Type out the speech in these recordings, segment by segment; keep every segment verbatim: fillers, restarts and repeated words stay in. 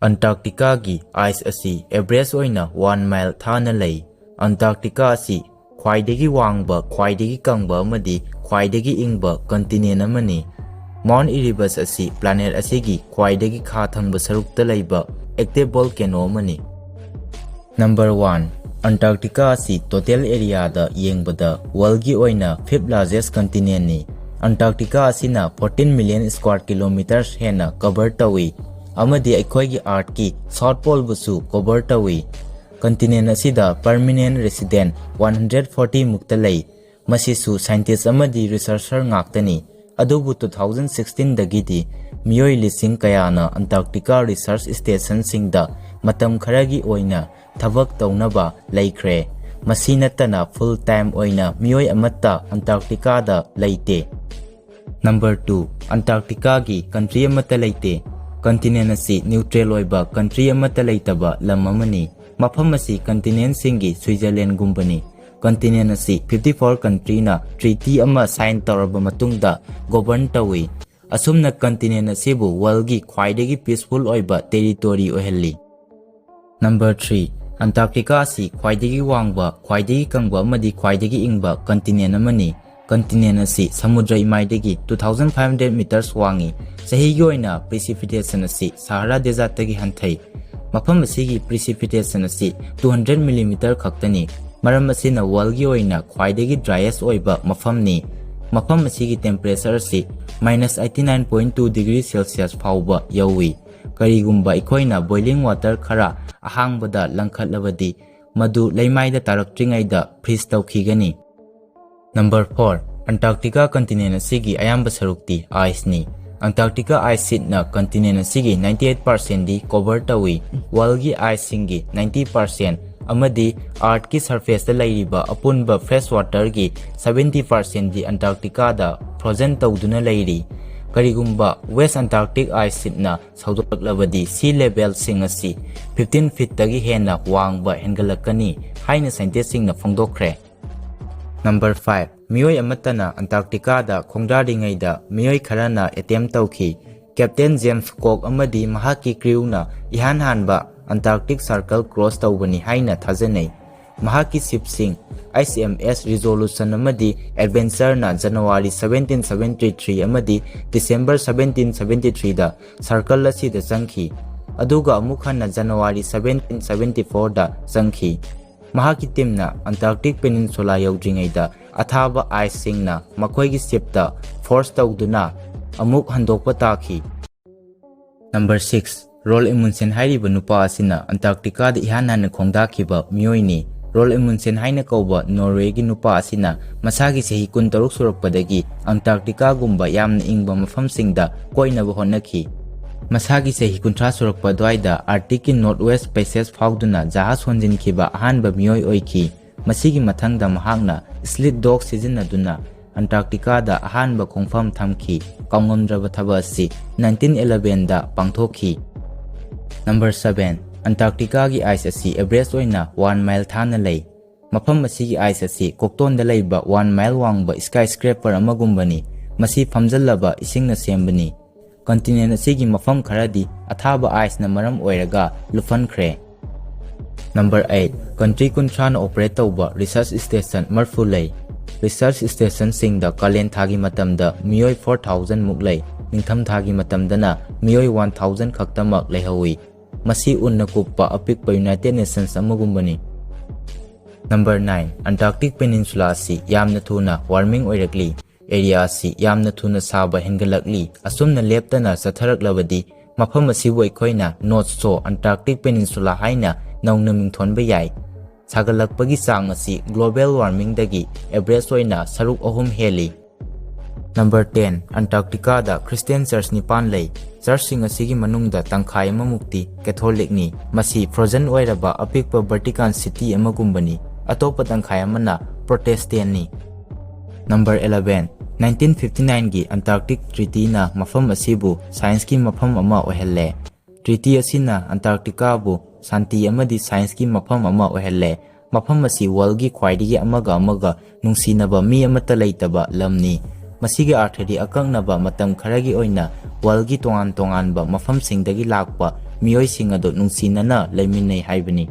ꯑꯟꯇꯥꯔꯛꯇꯤꯀꯥꯒꯤ ice ꯑꯁꯤ average ꯑꯣꯏꯅ one mile ꯊꯥꯅ ꯂꯩ꯫ ꯑꯟꯇꯥꯔꯛꯇꯤꯀꯥ ꯑꯁꯤ ꯈ꯭ꯋꯥꯏꯗꯒꯤ ꯋꯥꯡꯕ, ꯈ꯭ꯋꯥꯏꯗꯒꯤ ꯀꯪꯕ ꯑꯃꯗꯤ ꯈ꯭ꯋꯥꯏꯗꯒꯤ ꯏꯪꯕ ꯀꯟꯇꯤꯅꯦꯟ ꯑꯃꯅꯤ꯫ ꯃꯥꯎꯟꯠ ꯏꯔꯤꯕꯁ ꯑꯁꯤ ꯄ꯭ꯂꯥꯅꯦꯠ ꯑꯁꯤꯒꯤ ꯈ꯭ꯋꯥꯏꯗꯒꯤ ꯈꯥ ꯊꯪꯕ ꯁꯔꯨꯛꯇ ꯂꯩꯕ ꯑꯦꯛꯇꯤꯚ ꯚꯣꯜꯀꯦꯅꯣ ꯑꯃꯅꯤ꯫ ꯅꯝꯕꯔ ꯋꯥꯟ, ꯑꯟꯇꯥꯔꯛꯇꯤꯀꯥ ꯑꯁꯤ ꯇꯣꯇꯦꯜ ꯑꯦꯔꯤꯌꯥꯗ ꯌꯦꯡꯕꯗ ꯋꯥꯔꯜꯒꯤ ꯑꯣꯏꯅ ꯐꯤꯐ ꯂꯥꯔꯖꯦꯁ ꯀꯟꯇꯤꯅꯦꯟꯅꯤ꯫ ꯑꯟꯇꯥꯔꯛꯇꯤꯀꯥ ꯑꯁꯤꯅ ꯐꯣꯔꯇꯤꯟ ꯃꯤꯂꯤꯌꯟ ꯁ꯭ꯀ꯭ꯋꯥꯔ ꯀꯤꯂꯣꯃꯤꯇꯔꯁ ꯍꯦꯟꯅ ꯀꯚꯔ ꯇꯧꯏ ꯑꯃꯗꯤ ꯑꯩꯈꯣꯏꯒꯤ ꯑꯥꯔꯠꯀꯤ ꯁꯥꯎꯠ ꯄꯣꯜꯕꯨꯁꯨ ꯀꯣꯚꯔ ꯇꯧꯏ꯫ ꯀꯟꯇꯤꯅꯦꯟ ꯑꯁꯤꯗ permanent resident one hundred forty ꯃꯨꯛꯇ ꯂꯩ꯫ ꯃꯁꯤꯁꯨ ꯁꯥꯏꯟꯇꯤꯁ꯭ꯠ ꯑꯃꯗꯤ ꯔꯤꯁꯔꯆꯔ ꯉꯥꯛꯇꯅꯤ꯫ ꯑꯗꯨꯕꯨ ꯇꯨ ꯊꯥꯎꯖꯟ ꯁꯤꯛꯁꯇꯤꯟꯗꯒꯤꯗꯤ ꯃꯤꯑꯣꯏ ꯂꯤꯁꯤꯡ ꯀꯌꯥꯅ ꯑꯟꯇꯥꯔꯛꯇꯤꯀꯥ ꯔꯤꯁꯔꯆ ꯁ꯭ꯇꯦꯁꯟꯁꯤꯡꯗ ꯃꯇꯝ ꯈꯔꯒꯤ ꯑꯣꯏꯅ ꯊꯕꯛ ꯇꯧꯅꯕ ꯂꯩꯈ꯭ꯔꯦ꯫ ꯃꯁꯤ ꯅꯠꯇꯅ ꯐꯨꯜ ꯇꯥꯏꯝ ꯑꯣꯏꯅ ꯃꯤꯑꯣꯏ ꯑꯃꯠꯇ ꯑꯟꯇꯥꯔꯛꯇꯤꯀꯥꯗ ꯂꯩꯇꯦ꯫ ꯅꯝꯕꯔ ꯇꯨ, ꯑꯟꯇꯥꯔꯛꯇꯤꯀꯥꯒꯤ ꯀꯟꯇ꯭ꯔꯤ ꯑꯃꯠꯇ ꯂꯩꯇꯦ꯫ ꯀꯟꯇꯤꯅꯦꯟ ꯑꯁꯤ ꯅ꯭ꯌꯨꯇ꯭ꯔꯦꯜ ꯑꯣꯏꯕ ꯀꯟꯇ꯭ꯔꯤ ꯑꯃꯠꯇ ꯂꯩꯇꯕ ꯂꯝ ꯑꯃꯅꯤ꯫ ꯃꯐꯝ ꯑꯁꯤ ꯀꯟꯇꯤꯅꯦꯟꯁꯤꯡꯒꯤ ꯁ꯭ꯋꯤꯖꯔꯂꯦꯟꯒꯨꯝꯕꯅꯤ꯫ ꯀꯟꯇꯤꯅꯦꯟ ꯑꯁꯤ ꯐꯤꯐꯇꯤ ꯐꯣꯔ ꯀꯟꯇ꯭ꯔꯤꯅ ꯇ꯭ꯔꯤꯇꯤ ꯑꯃ ꯁꯥꯏꯟ ꯇꯧꯔꯕ ꯃꯇꯨꯡꯗ ꯒꯣꯕꯔꯟ ꯇꯧꯏ꯫ ꯑꯁꯨꯝꯅ ꯀꯟꯇꯤꯅꯦꯟ ꯑꯁꯤꯕꯨ ꯋꯥꯔꯜꯒꯤ ꯈ꯭ꯋꯥꯏꯗꯒꯤ ꯄꯤꯁꯐꯨꯜ ꯑꯣꯏꯕ ꯇꯦꯔꯤꯇꯣꯔꯤ ꯑꯣꯏꯍꯜꯂꯤ꯫ ꯅꯝꯕꯔ ꯊ꯭ꯔꯤ, ꯑꯟꯇꯥꯔꯛꯇꯤꯀꯥ ꯑꯁꯤ ꯈ꯭ꯋꯥꯏꯗꯒꯤ ꯋꯥꯡꯕ, ꯈ꯭ꯋꯥꯏꯗꯒꯤ ꯀꯪꯕ ꯑꯃꯗꯤ ꯈ꯭ꯋꯥꯏꯗꯒꯤ ꯏꯪꯕ ꯀꯟꯇꯤꯅꯦꯟ ꯑꯃꯅꯤ꯫ ꯀꯟꯇꯤꯅꯦꯟ ꯑꯁꯤ ꯁꯃꯨꯗ꯭ꯔ ꯏꯃꯥꯏꯗꯒꯤ two thousand five hundred metres ꯋꯥꯡꯏ꯫ ꯆꯍꯤꯒꯤ ꯑꯣꯏꯅ ꯄ꯭ꯔꯤꯁꯤꯄꯤꯇꯦꯁꯟ ꯑꯁꯤ ꯁꯍꯥꯔꯥ ꯗꯦꯖꯥꯔꯠꯇꯒꯤ ꯍꯟꯊꯩ꯫ ꯃꯐꯝ ꯑꯁꯤꯒꯤ ꯄ꯭ꯔꯤꯁꯤꯄꯤꯇꯦꯁꯟ ꯑꯁꯤ ꯇꯨ ꯍꯟꯗ꯭ꯔꯦꯠ ꯃꯤꯂꯤꯃꯤꯇꯔ ꯈꯛꯇꯅꯤ꯫ ꯃꯔꯝ ꯑꯁꯤꯅ ꯋꯥꯔꯜꯒꯤ ꯑꯣꯏꯅ ꯈ꯭ꯋꯥꯏꯗꯒꯤ ꯗ꯭ꯔꯥꯏꯌꯦꯁ ꯑꯣꯏꯕ ꯃꯐꯝꯅꯤ꯫ ꯃꯐꯝ ꯑꯁꯤꯒꯤ ꯇꯦꯝꯄꯔꯦꯆꯔ ꯑꯁꯤ minus eighty nine point two degree Celsius ꯐꯥꯎꯕ ꯌꯧꯏ꯫ ꯀꯔꯤꯒꯨꯝꯕ ꯑꯩꯈꯣꯏꯅ ꯕꯣꯏꯂꯤꯡ ꯋꯥꯇꯔ ꯈꯔ ꯑꯍꯥꯡꯕꯗ ꯂꯪꯈꯠꯂꯕꯗꯤ, ꯃꯗꯨ ꯂꯩꯃꯥꯏꯗ ꯇꯥꯔꯛꯇ꯭ꯔꯤꯉꯩꯗ ꯐ꯭ꯔꯤꯖ ꯇꯧꯈꯤꯒꯅꯤ꯫ ꯅꯝꯕꯔ ꯐꯣꯔ, ꯑꯟꯇꯥꯔꯛꯇꯤꯀꯥ ꯀꯟꯇꯤꯅꯦꯟ ꯑꯁꯤꯒꯤ ꯑꯌꯥꯝꯕ ꯁꯔꯨꯛꯇꯤ ꯑꯥꯏꯁꯅꯤ꯫ ꯑꯟꯇꯥꯔꯛꯇꯤꯀꯥ ꯑꯥꯏꯁ ꯁꯤꯠꯅ ꯀꯟꯇꯤꯅꯦꯟ ꯑꯁꯤꯒꯤ ꯅꯥꯏꯟꯇꯤ ꯑꯩꯠ ꯄꯥꯔꯁꯦꯟꯗꯤ ꯀꯣꯚꯔ ꯇꯧꯏ꯫ ꯋꯥꯔꯜꯒꯤ ꯑꯥꯏꯁꯁꯤꯡꯒꯤ ꯅꯥꯏꯟꯇꯤ ꯄꯥꯔꯁꯦꯟ ꯑꯃꯗꯤ ꯑꯥꯔꯠꯀꯤ ꯁꯔꯐꯦꯁꯇ ꯂꯩꯔꯤꯕ ꯑꯄꯨꯟꯕ ꯐ꯭ꯔꯦꯁ ꯋꯥꯇꯔꯒꯤ ꯁꯚꯦꯟꯇꯤ ꯄꯥꯔꯁꯦꯟꯗꯤ ꯑꯟꯇꯥꯔꯛꯇꯤꯀꯥꯗ ꯐ꯭ꯔꯣꯖꯟ ꯇꯧꯗꯨꯅ ꯂꯩꯔꯤ꯫ ꯀꯔꯤꯒꯨꯝꯕ ꯋꯦꯁ ꯑꯟꯇꯥꯔꯛꯇꯤꯛ ꯑꯥꯏꯁ ꯁꯤꯠꯅ ꯁꯧꯗꯣꯔꯛꯂꯕꯗꯤ ꯁꯤ ꯂꯦꯚꯦꯜꯁꯤꯡ ꯑꯁꯤ ꯐꯤꯐꯇꯤꯟ ꯐꯤꯠꯇꯒꯤ ꯍꯦꯟꯅ ꯋꯥꯡꯕ ꯍꯦꯟꯒꯠꯂꯛꯀꯅꯤ ꯍꯥꯏꯅ ꯁꯥꯏꯟꯇꯤꯁꯁꯤꯡꯅ ꯐꯣꯡꯗꯣꯛꯈ꯭ꯔꯦ꯫ ꯅꯝꯕꯔ ꯐꯥꯏꯚ, ꯃꯤꯑꯣꯏ ꯑꯃꯠꯇꯅ ꯑꯟꯇꯥꯔꯛꯇꯤꯀꯥꯗ ꯈꯣꯡꯗꯥꯔꯤꯉꯩꯗ ꯃꯤꯑꯣꯏ ꯈꯔꯅ ꯑꯦꯇꯦꯝ ꯇꯧꯈꯤ꯫ Captain James Cook ꯑꯃꯗꯤ ꯃꯍꯥꯛꯀꯤ crewꯅ ꯏꯍꯥꯟ ꯍꯥꯟꯕ Antarctic Circle cross ꯇꯧꯕꯅꯤ ꯍꯥꯏꯅ ꯊꯥꯖꯅꯩ꯫ ꯃꯍꯥꯛꯀꯤ shipꯁꯤꯡ H M S Resolution ꯑꯃꯗꯤ Adventureꯅ January seventeen seventy-three ꯑꯃꯗꯤ December seventeen seventy-threeꯗ circle ꯑꯁꯤꯗ ꯆꯪꯈꯤ, ꯑꯗꯨꯒ ꯑꯃꯨꯛ ꯍꯟꯅ January seventeen seventy-fourꯗ ꯆꯪꯈꯤ꯫ ꯃꯍꯥꯛꯀꯤ teamꯅ Antarctic Peninsula ꯌꯧꯗ꯭ꯔꯤꯉꯩꯗ ꯑꯊꯥꯕ iceꯁꯤꯡꯅ ꯃꯈꯣꯏꯒꯤ shipꯇ force ꯇꯧꯗꯨꯅ ꯑꯃꯨꯛ ꯍꯟꯗꯣꯛꯄ ꯇꯥꯈꯤ꯫ Number six, Roald Amundsen ꯍꯥꯏꯔꯤꯕ ꯅꯨꯄꯥ ꯑꯁꯤꯅ Antarcticaꯗ ꯏꯍꯥꯟ ꯍꯥꯟꯅ ꯈꯣꯡꯗꯥꯈꯤꯕ ꯃꯤꯑꯣꯏꯅꯤ꯫ Roald Amundsen ꯍꯥꯏꯅ ꯀꯧꯕ Norwayꯒꯤ ꯅꯨꯄꯥ ꯑꯁꯤꯅ ꯃꯁꯥꯒꯤ ꯆꯍꯤ ꯀꯨꯟꯇꯔꯨꯛ ꯁꯨꯔꯛꯄꯗꯒꯤ Antarcticaꯒꯨꯝꯕ ꯌꯥꯝꯅ ꯏꯪꯕ ꯃꯐꯝꯁꯤꯡꯗ ꯀꯣꯏꯅꯕ ꯍꯣꯠꯅꯈꯤ꯫ ꯃꯁꯥꯒꯤ ꯆꯍꯤ ꯀꯨꯟꯊ꯭ꯔꯥ ꯁꯨꯔꯛꯄ ꯑꯗꯨꯋꯥꯏꯗ Arcticꯀꯤ North West Passage ꯐꯥꯎꯗꯨꯅ ꯖꯍꯥꯖ ꯍꯣꯟꯖꯤꯟꯈꯤꯕ ꯑꯍꯥꯟꯕ ꯃꯤꯑꯣꯏ ꯑꯣꯏꯈꯤ꯫ ꯃꯁꯤꯒꯤ ꯃꯊꯪꯗ ꯃꯍꯥꯛꯅ sled dog ꯁꯤꯖꯤꯟꯅꯗꯨꯅ Antarcticaꯗ ꯑꯍꯥꯟꯕ ꯈꯣꯡꯐꯝ ꯊꯝꯈꯤ꯫ ꯀꯥꯎꯉꯝꯗ꯭ꯔꯕ ꯊꯕꯛ ꯑꯁꯤ nineteen elevenꯗ ꯄꯥꯡꯊꯣꯛꯈꯤ꯫ Number seven, Antarcticaꯒꯤ ice ꯑꯁꯤ average ꯑꯣꯏꯅ one mile ꯊꯥꯅ ꯂꯩ꯫ ꯃꯐꯝ ꯑꯁꯤꯒꯤ ice ꯑꯁꯤ ꯀꯣꯛꯇꯣꯟꯗ ꯂꯩꯕ one mile ꯋꯥꯡꯕ skyscraper ꯑꯃꯒꯨꯝꯕꯅꯤ꯫ ꯃꯁꯤ ꯐꯝꯖꯜꯂꯕ ꯏꯁꯤꯡꯅ ꯁꯦꯝꯕꯅꯤ꯫ Continent ꯑꯁꯤꯒꯤ ꯃꯐꯝ ꯈꯔꯗꯤ ꯑꯊꯥꯕ iceꯅ ꯃꯔꯝ ꯑꯣꯏꯔꯒ ꯂꯨꯞꯍꯟꯈ꯭ꯔꯦ꯫ Number eight, country ꯀꯨꯟꯊ꯭ꯔꯥꯅ operate ꯇꯧꯕ research station ꯃꯔꯐꯨ ꯂꯩ꯫ Research stationꯁꯤꯡꯗ ꯀꯥꯂꯦꯟ ꯊꯥꯒꯤ ꯃꯇꯝꯗ ꯃꯤꯑꯣꯏ four thousand ꯃꯨꯛ ꯂꯩ, ꯅꯤꯡꯊꯝ ꯊꯥꯒꯤ ꯃꯇꯝꯗꯅ ꯃꯤꯑꯣꯏ one thousand ꯈꯛꯇꯃꯛ ꯂꯩꯍꯧꯏ꯫ ꯃꯁꯤ ꯎꯟꯅ ꯀꯨꯞꯄ ꯑꯄꯤꯛꯄ United Nations ꯑꯃꯒꯨꯝꯕꯅꯤ꯫ Number nine, Antarctic Peninsula ꯑꯁꯤ ꯌꯥꯝꯅ ꯊꯨꯅ warming ꯑꯣꯏꯔꯛꯂꯤ꯫ Area ꯑꯁꯤ ꯌꯥꯝꯅ ꯊꯨꯅ ꯁꯥꯕ ꯍꯦꯟꯒꯠꯂꯛꯂꯤ꯫ ꯑꯁꯨꯝꯅ ꯂꯦꯞꯇꯅ ꯆꯠꯊꯔꯛꯂꯕꯗꯤ ꯃꯐꯝ ꯑꯁꯤꯕꯨ ꯑꯩꯈꯣꯏꯅ North Shore Antarctic Peninsula ꯍꯥꯏꯅ ꯅꯧꯅ ꯃꯤꯡꯊꯣꯟꯕ ꯌꯥꯏ꯫ ꯁꯥꯒꯠꯂꯛꯄꯒꯤ ꯆꯥꯡ ꯑꯁꯤ global warmingꯗꯒꯤ average ꯑꯣꯏꯅ ꯁꯔꯨꯛ ꯑꯍꯨꯝ ꯍꯦꯜꯂꯤ꯫ Number ten, Antarcticaꯗ Christian church ꯅꯤꯄꯥꯟ ꯂꯩ꯫ Churchꯁꯤꯡ ꯑꯁꯤꯒꯤ ꯃꯅꯨꯡꯗ ꯇꯪꯈꯥꯏ ꯑꯃꯃꯨꯛꯇꯤ Catholicꯅꯤ꯫ ꯃꯁꯤ frozen ꯑꯣꯏꯔꯕ ꯑꯄꯤꯛꯄ Vatican City ꯑꯃꯒꯨꯝꯕꯅꯤ꯫ ꯑꯇꯣꯞꯄ ꯇꯪꯈꯥꯏ ꯑꯃꯅ Protestantꯅꯤ꯫ Number eleven, nineteen fifty-nineꯒꯤ Antarctic Treatyꯅ ꯃꯐꯝ ꯑꯁꯤꯕꯨ scienceꯀꯤ ꯃꯐꯝ ꯑꯃ ꯑꯣꯏꯍꯜꯂꯦ꯫ Treaty ꯑꯁꯤꯅ Antarcticaꯕꯨ ꯁꯥꯟꯇꯤ ꯑꯃꯗꯤ scienceꯀꯤ ꯃꯐꯝ ꯑꯃ ꯑꯣꯏꯍꯜꯂꯦ꯫ ꯃꯐꯝ ꯑꯁꯤ worldꯒꯤ ꯈ꯭ꯋꯥꯏꯗꯒꯤ ꯑꯃꯒ ꯑꯃꯒ ꯅꯨꯡꯁꯤꯅꯕ ꯃꯤ ꯑꯃꯠꯇ ꯂꯩꯇꯕ ꯂꯝꯅꯤ꯫ ꯃꯁꯤꯒꯤ ꯑꯥꯔꯊꯗꯤ ꯑꯀꯛꯅꯕ ꯃꯇꯝ ꯈꯔꯒꯤ ꯑꯣꯏꯅ ꯋꯥꯔꯜꯒꯤ ꯇꯣꯉꯥꯟ ꯇꯣꯉꯥꯟꯕ ꯃꯐꯝꯁꯤꯡꯗꯒꯤ ꯂꯥꯛꯄ ꯃꯤꯑꯣꯏꯁꯤꯡ ꯑꯗꯨ ꯅꯨꯡꯁꯤꯅꯅ ꯂꯩꯃꯤꯟꯅꯩ ꯍꯥꯏꯕꯅꯤ꯫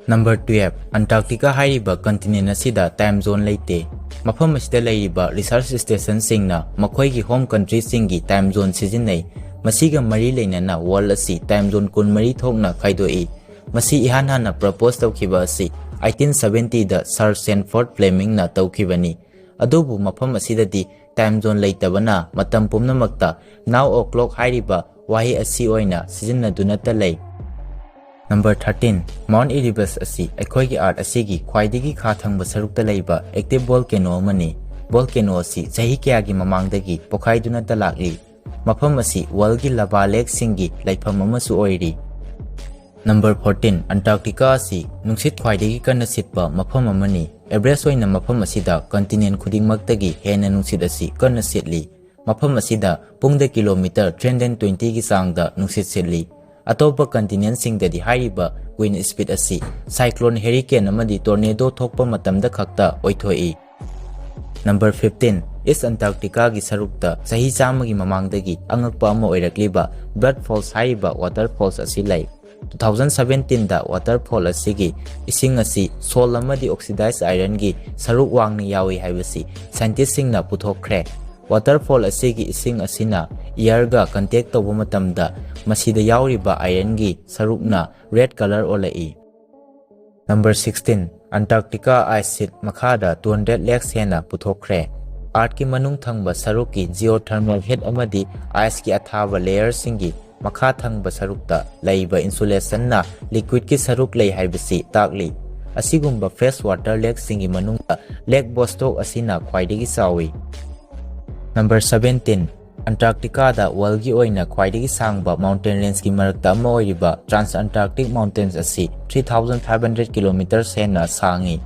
ꯅꯝꯕꯔ ꯇꯨꯌꯦꯜꯐ, ꯑꯟꯇꯥꯔꯛꯇꯤꯀꯥ ꯍꯥꯏꯔꯤꯕ ꯀꯟꯇꯤꯅꯦꯟ ꯑꯁꯤꯗ ꯇꯥꯏꯝ ꯖꯣꯟ ꯂꯩꯇꯦ꯫ ꯃꯐꯝ ꯑꯁꯤꯗ ꯂꯩꯔꯤꯕ ꯔꯤꯁꯔꯁ ꯁ꯭ꯇꯦꯁꯟꯁꯤꯡꯅ ꯃꯈꯣꯏꯒꯤ ꯍꯣꯝ ꯀꯟꯇ꯭ꯔꯤꯁꯤꯡꯒꯤ ꯇꯥꯏꯝ ꯖꯣꯟ ꯁꯤꯖꯤꯟꯅꯩ꯫ ꯃꯁꯤꯒ ꯃꯔꯤ ꯂꯩꯅꯅ ꯋꯥꯔꯜ ꯑꯁꯤ ꯇꯥꯏꯝ ꯖꯣꯟ ꯀꯨꯟꯃꯔꯤ ꯊꯣꯛꯅ ꯈꯥꯏꯗꯣꯛꯏ꯫ ꯃꯁꯤ ꯏꯍꯥꯟ ꯍꯥꯟꯅ ꯄ꯭ꯔꯄꯣꯖ ꯇꯧꯈꯤꯕ ꯑꯁꯤ ꯑꯩꯇꯤꯟ ꯁꯚꯦꯟꯇꯤꯗ ꯁꯥꯔ ꯁꯦꯟꯐꯣꯔꯗ ꯐ꯭ꯂꯦꯃꯤꯡꯅ ꯇꯧꯈꯤꯕꯅꯤ꯫ ꯑꯗꯨꯕꯨ ꯃꯐꯝ ꯑꯁꯤꯗꯗꯤ ꯇꯥꯏꯝ ꯖꯣꯟ ꯂꯩꯇꯕꯅ ꯃꯇꯝ ꯄꯨꯝꯅꯃꯛꯇ now o'clock ꯍꯥꯏꯔꯤꯕ ꯋꯥꯍꯩ ꯑꯁꯤ ꯑꯣꯏꯅ ꯁꯤꯖꯤꯟꯅꯗꯨꯅꯇ ꯂꯩ꯫ ꯅꯝꯕꯔ ꯊꯥꯔꯇꯤꯟ, ꯃꯥꯎꯟꯠ ꯏꯔꯤꯕꯁ ꯑꯁꯤ ꯑꯩꯈꯣꯏꯒꯤ ꯑꯥꯔꯠ ꯑꯁꯤꯒꯤ ꯈ꯭ꯋꯥꯏꯗꯒꯤ ꯈꯥ ꯊꯪꯕ ꯁꯔꯨꯛꯇ ꯂꯩꯕ ꯑꯦꯛꯇꯤꯚ ꯚꯣꯜꯀꯦꯅꯣ ꯑꯃꯅꯤ꯫ ꯚꯣꯜꯀꯦꯅꯣ ꯑꯁꯤ ꯆꯍꯤ ꯀꯌꯥꯒꯤ ꯃꯃꯥꯡꯗꯒꯤ ꯄꯣꯈꯥꯏꯗꯨꯅꯇ ꯂꯥꯛꯂꯤ꯫ ꯃꯐꯝ ꯑꯁꯤ ꯋꯥꯔꯜꯒꯤ ꯂꯚꯥ ꯂꯦꯛꯁꯤꯡꯒꯤ ꯂꯩꯐꯝ ꯑꯃꯁꯨ ꯑꯣꯏꯔꯤ꯫ ꯅꯝꯕꯔ ꯐꯣꯔꯇꯤꯟ, ꯑꯟꯇꯥꯔꯛꯇꯤꯀꯥ ꯑꯁꯤ ꯅꯨꯡꯁꯤꯠ ꯈ꯭ꯋꯥꯏꯗꯒꯤ ꯀꯟꯅ ꯁꯤꯠꯄ ꯃꯐꯝ ꯑꯃꯅꯤ꯫ ꯑꯦꯚꯔꯦꯖ ꯑꯣꯏꯅ ꯃꯐꯝ ꯑꯁꯤꯗ ꯀꯟꯇꯤꯅꯦꯟ ꯈꯨꯗꯤꯡꯃꯛꯇꯒꯤ ꯍꯦꯟꯅ ꯅꯨꯡꯁꯤꯠ ꯑꯁꯤ ꯀꯟꯅ ꯁꯤꯠꯂꯤ꯫ ꯃꯐꯝ ꯑꯁꯤꯗ ꯄꯨꯡꯗ ꯀꯤꯂꯣꯃꯤꯇꯔ ꯊ꯭ꯔꯤ ꯍꯟꯗ꯭ꯔꯦꯠ ꯇ꯭ꯋꯦꯟꯇꯤꯒꯤ ꯆꯥꯡꯗ ꯅꯨꯡꯁꯤꯠ ꯁꯤꯠꯂꯤ꯫ ꯑꯇꯣꯞꯄ ꯀꯟꯇꯤꯅꯦꯟꯁꯤꯡꯗꯗꯤ ꯍꯥꯏꯔꯤꯕ ꯋꯤꯟ ꯁ꯭ꯄꯤꯗ ꯑꯁꯤ ꯁꯥꯏꯀ꯭ꯂꯣꯟ ꯍꯦꯔꯤꯀꯦꯟ ꯑꯃꯗꯤ ꯇꯣꯔꯅꯦꯗꯣ ꯊꯣꯛꯄ ꯃꯇꯝꯗ ꯈꯛꯇ ꯑꯣꯏꯊꯣꯛꯏ꯫ ꯅꯝꯕꯔ ꯐꯤꯐꯇꯤꯟ, ꯏꯁ ꯑꯟꯇꯥꯔꯛꯇꯤꯀꯥꯒꯤ ꯁꯔꯨꯛꯇ ꯆꯍꯤ ꯆꯥꯝꯃꯒꯤ ꯃꯃꯥꯡꯗꯒꯤ ꯑꯉꯛꯄ ꯑꯃ ꯑꯣꯏꯔꯛꯂꯤꯕ ꯕ꯭ꯂꯗ ꯐꯣꯜꯁ ꯍꯥꯏꯔꯤꯕ ꯋꯥꯇꯔ ꯐꯣꯜꯁ ꯑꯁꯤ ꯂꯩ꯫ ꯇꯨ ꯊꯥꯎꯖꯟ ꯁꯚꯦꯟꯇꯤꯟꯗ ꯋꯥꯇꯔ ꯐꯣꯜ ꯑꯁꯤꯒꯤ ꯏꯁꯤꯡ ꯑꯁꯤ ꯁꯣꯜ ꯑꯃꯗꯤ ꯑꯣꯛꯁꯤꯗꯥꯏꯖ ꯑꯥꯏꯔꯟꯒꯤ ꯁꯔꯨꯛ ꯋꯥꯡꯅ ꯌꯥꯎꯏ ꯍꯥꯏꯕꯁꯤ ꯁꯥꯏꯟꯇꯤꯁꯁꯤꯡꯅ ꯄꯨꯊꯣꯛꯈ꯭ꯔꯦ꯫ ꯋꯥꯇꯔ ꯐꯣꯜ ꯑꯁꯤꯒꯤ ꯏꯁꯤꯡ ꯑꯁꯤꯅ ꯏꯌꯔꯒ ꯀꯟꯇꯦꯛ ꯇꯧꯕ ꯃꯇꯝꯗ ꯃꯁꯤꯗ ꯌꯥꯎꯔꯤꯕ ꯑꯥꯏꯔꯟꯒꯤ ꯁꯔꯨꯛꯅ ꯔꯦꯗ ꯀꯂꯔ ꯑꯣꯜꯂꯛꯏ꯫ Number sixteen, Antarctica ice sheet ꯃꯈꯥꯗ ꯇꯨ ꯍꯟꯗ꯭ꯔꯦꯠ ꯂꯦꯛꯁ ꯍꯦꯟꯅ ꯄꯨꯊꯣꯛꯈ꯭ꯔꯦ꯫ ꯑꯥꯔꯠꯀꯤ ꯃꯅꯨꯡ ꯊꯪꯕ ꯁꯔꯨꯛꯀꯤ ꯖꯤꯑꯣꯊꯔꯃꯦꯜ ꯍꯤꯠ ꯑꯃꯗꯤ ꯑꯥꯏꯁꯀꯤ ꯑꯊꯥꯕ ꯂꯦꯌꯔꯁꯤꯡꯒꯤ ꯃꯈꯥ ꯊꯪꯕ ꯁꯔꯨꯛꯇ ꯂꯩꯕ ꯏꯟꯁꯨꯂꯦꯁꯟꯅ ꯂꯤꯀ꯭ꯋꯤꯗꯀꯤ ꯁꯔꯨꯛ ꯂꯩ ꯍꯥꯏꯕꯁꯤ ꯇꯥꯛꯂꯤ꯫ ꯑꯁꯤꯒꯨꯝꯕ ꯐ꯭ꯔꯦꯁ ꯋꯥꯇꯔ ꯂꯦꯛꯁꯤꯡꯒꯤ ꯃꯅꯨꯡꯗ ꯂꯦꯛ ꯕꯣꯁꯇꯣꯛ ꯑꯁꯤꯅ ꯈ꯭ꯋꯥꯏꯗꯒꯤ ꯆꯥꯎꯏ꯫ ꯅꯝꯕꯔ ꯁꯚꯦꯟꯇꯤꯟ, ꯑꯟꯇꯥꯔꯛꯇꯤꯀꯥꯗ ꯋꯥꯔꯜꯒꯤ ꯑꯣꯏꯅ ꯈ꯭ꯋꯥꯏꯗꯒꯤ ꯁꯥꯡꯕ ꯃꯥꯎꯟꯇꯦꯟ ꯔꯦꯟꯖꯀꯤ ꯃꯔꯛꯇ ꯑꯃ ꯑꯣꯏꯔꯤꯕ ꯇ꯭ꯔꯥꯟꯁ ꯑꯟꯇꯥꯔꯛꯇꯤꯛ ꯃꯥꯎꯟꯇꯦꯟꯁ ꯑꯁꯤ three thousand five hundred kilometre ꯍꯦꯟꯅ ꯁꯥꯡꯏ꯫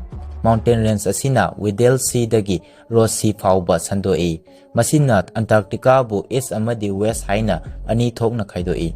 ꯃꯥꯎꯟꯇꯦꯟ ꯔꯦꯟꯖ ꯑꯁꯤꯅ ꯋꯤꯗꯦꯜ ꯁꯤꯗꯒꯤ ꯔꯣꯁ ꯁꯤ ꯐꯥꯎꯕ ꯁꯟꯗꯣꯛꯏ꯫ ꯃꯁꯤꯅ ꯑꯟꯇꯥꯔꯛꯇꯤꯀꯥꯕꯨ ꯏꯁ ꯑꯃꯗꯤ ꯋꯦꯁ ꯍꯥꯏꯅ ꯑꯅꯤ ꯊꯣꯛꯅ ꯈꯥꯏꯗꯣꯛꯏ꯫